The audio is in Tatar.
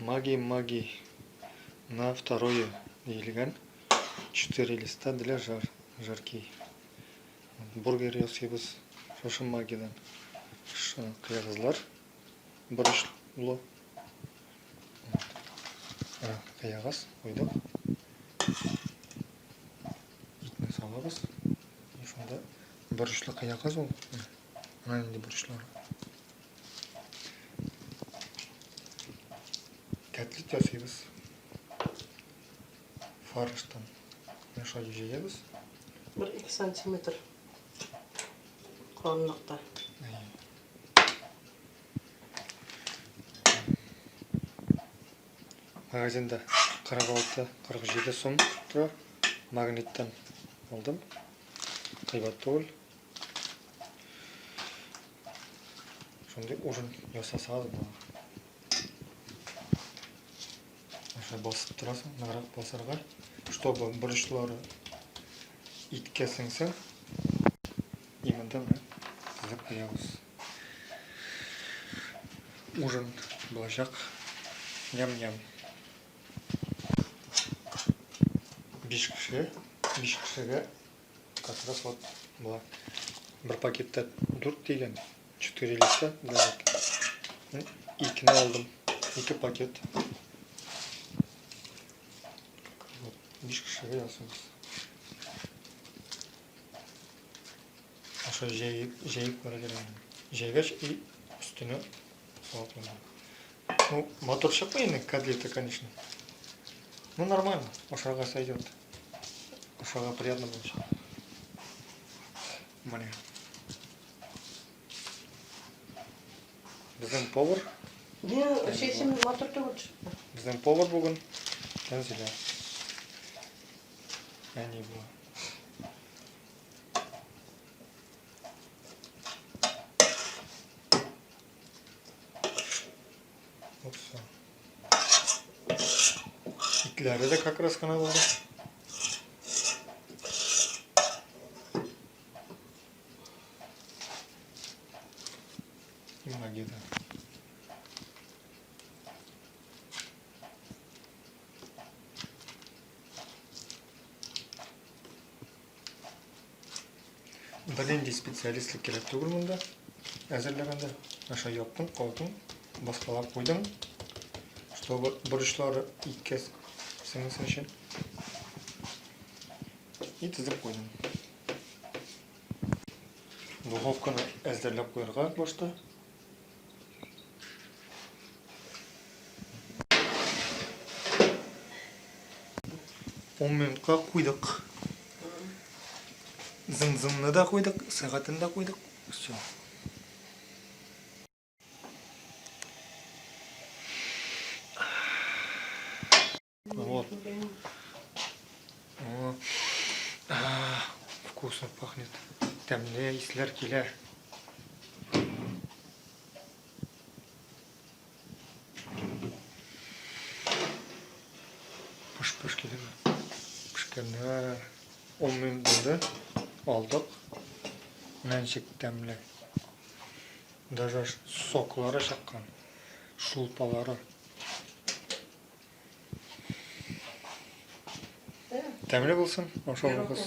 Маги, маги. На второе диелгән. Четыре листа для жар, жарки. Бургер ясыйбыз. Шушы магидан. Кыягызлар. Борычлы. Кыягыз куйдык. Итне салабыз. И шунда борычлы кыягыз ул. Менә нинди борычлары. Котлет ясыйбыз. Фарштан. Менә шулай җәябез. Бер ике сантиметр калынлыкта. Магазинда 46-47 сум тора. Магниттан алдым. Кыйбат түгел. Шундый ужин ясасагыз була. Аша басып торасың, ныграк басарга, чтобы борычлары иткә сеңсен. И монда менә тезеп куябыз. Ужин булачак. Ням-ням. 5 кеше, 5 кешегә как раз вот була. Бер пакетта 4 дигән, 4 листа для Икене алдым. Ике пакет. Вот, 5 кешегә ясыйбыз. Аша җәеп, җәеп куярга кирәк. Җәйгәч и өстенә салып куярга. Ну, матур чыкмый инде котлеты, конечно. Ну, нормально, ашарга сойдет. Ашарга приятно будет. Менә. Безнең повар. Не, син матур түгел чыкты. Безнең повар бүген Тәнзилә. Әни була. Вот все. Итләре дә как раз кына булды. И ноги, да. Бернинди специалистлык кирәк түгел монда. Әзерләгәндә аша яптың, калдың, баскалап куйдың, чтобы борычлары иткә сеңсен өчен. И тезеп куйдың. Духовканы әзерләп куярга башта. Ун минутка куйдык. Зың-зыңны да куйдык, сәгатен дә куйдык. Все. Вот. О, а, вкусно пахнет. Тәмле исләр килә. Пыш-пыш килә. Пешкәннәр. 10 минут булды. Алдык. Менә ничек тәмле. Даже соклары чыккан. Шулпалары. Тәмле булсын, ашавыгыз.